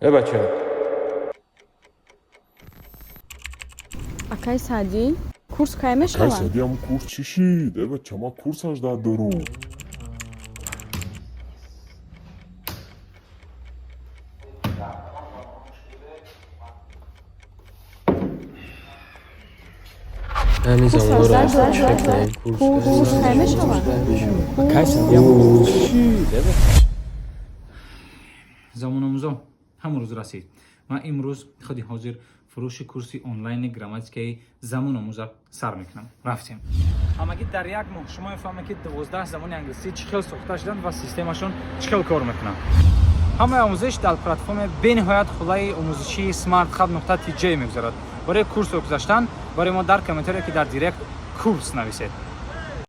Э, бача. Акай Саъдӣ, курс кай Кай мешавад? Саъдӣ, ҳамун курс чӣ шид? Э, бача, ман курс 18 дорум. Ҳамин Курс замонро 18 чӣ кунем? Курс кай мешавад? Кай Саъдӣ, ҳамун курс чӣ шид? Э, бача. Замономӯзо, ҳамон рӯз расид. Ман имрӯз худи ҳозир фурӯши курси онлайни грамматикаи замономӯза сар мекунам. Рафтем. Ҳамагӣ дар як моҳ шумо мефаҳмед, ки 12 забони англисӣ чӣ хел сохта шуданд ва системашон чӣ хел кор мекунанд. Ҳамаи омӯзиш дар платформаи бениҳоят хулаи омӯзишии smarthub.tj мегузарад. Барои курсро гузаштан барои мо дар комментарие, ки дар директ курс нависед.